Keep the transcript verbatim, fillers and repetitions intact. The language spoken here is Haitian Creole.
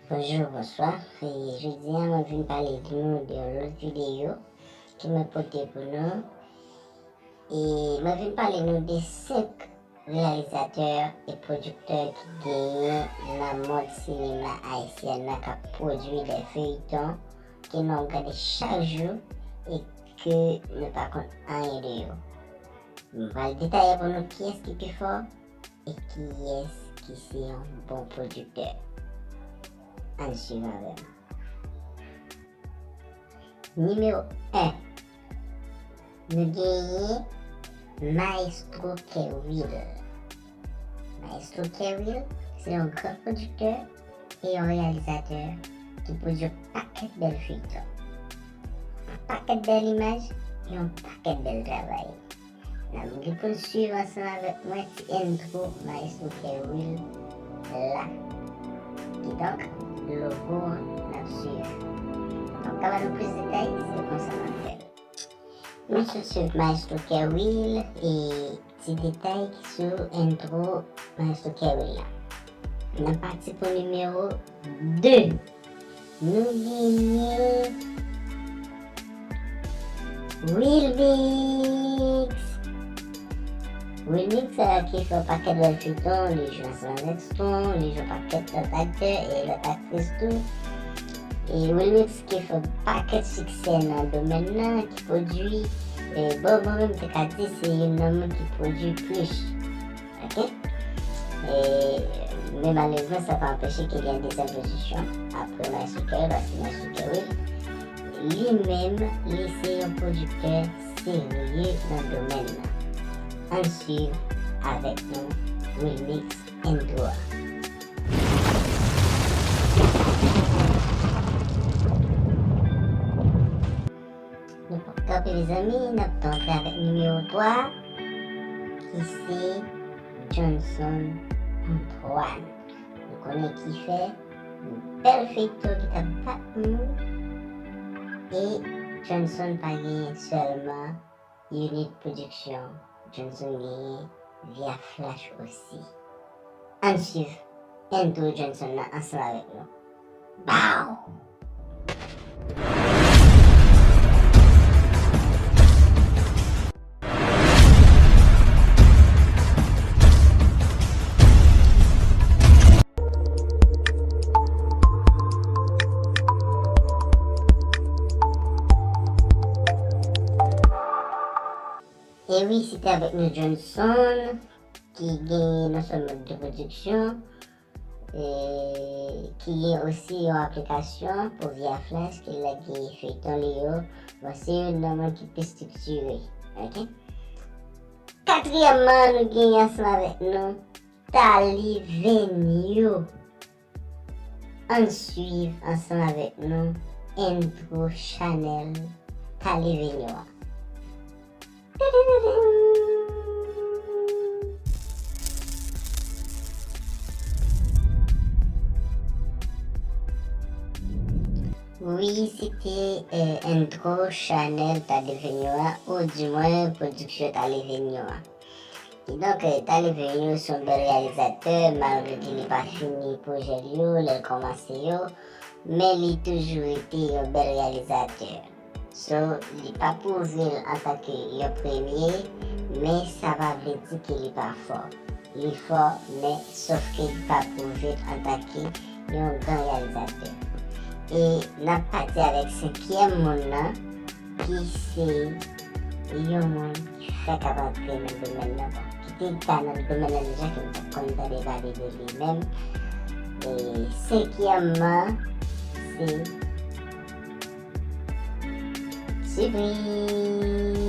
Bonjou, bonswa. E jodi a, mwen vin pale nou de yon lòt videyo ke mwen pote pou nou. E mwen vin pale nou de senk reyalizatè e pwodiktè ki genyen nan mond sinema ayisyèn nan, k ap pwodui de feyton ke n ap gade chak jou e ke nou pa konn anyen de yo. Mwen pral detaye pou nou kiyès ki pi fò e kiyès ki se yon bon pwodiktè. Ann swiv avè m. Nimewo en, nou genyen Maestro Kerwill. Maestro Kerwill se yon gran pwodiktè e yon reyalizatè ki pwodui yon pakèt bèl feyton, yon pakèt bèl imaj e yon pakèt bèl travay. N ap gen pou n swiv ansanm avèk mwen ti entwo Maestro Kerwill la. Kidonk, logo an n ap swiv. N ap ka ba nou plis detay, se konsa n ap fè l. Nou sot swiv Maestro Kerwill e ti detay ki sou entwo Maestro Kerwill la. N ap pati pou nimewo de. Nou genyen Wilmix. Wilmix, euh, ki fè yon pakèt bèl feyton, li jwe ansanm avèk Stone, li jwe yon pakèt lòt aktè e lòt aktris tou. E Wilmix ki fè yon pakèt siksè nan domèn nan, ki pwodui, e bon, mwen menm te ka di se youn nan moun ki pwodui plis. Ok? E, men malerezman, sa pa anpeche ke li an dezyèm pozisyon apre Maestro Kerwill, paske Maestro Kerwill, li menm, li se yon pwodiktè serye nan domèn nan. Ann swiv avèk nou Wilmix entwo a. Nou p ap kanpe, mezanmi, n ap tou antre avèk nimewo twa, ki se Johnson Antoine. Nou konnen ki fè bèl feyton ki t ap bat nou. E Johnson pa genyen sèlman Unit Production, Johnson genyen Via Flash osi. Ann swiv entwo Johnson nan ansanm avèk nou. Bow! E wi, se te avèk nou Johnson, ki gen non sèlman de pwodiksyon, e ki gen osi yon aplikasyon pou Via Flash ki lage feyton li yo. Bon, se youn nan moun ki pi estriktire. Ok? Katriyèmman, nou gen ansanm avèk nou Talivenyo. Ann swiv ansanm avèk nou entwo chanèl Talivenyo a. Wi, se te, eh, entwo chanèl Talivenyo a, ou dimwen pwodiksyon Talivenyo a. Kidonk, eh, Talivenyo se yon bèl reyalizatè, malgre ke li pa fini pwojè l yo, lè l kòmanse yo, men li toujou rete yon bèl reyalizatè. So, li pa pwouve l antanke yon premye, men sa pa vle di ke li pa fò. Li fò, men sòf ke li pa pwouve l antanke yon gran reyalizatè. E n ap pati avèk senkyèm moun nan, ki se yon moun ki fèk ap antre nan domèn nan. Bon, ki te ka nan domèn nan deja, ke m t ap konn tande pale de li menm. E senkyèmman, se Sipriz.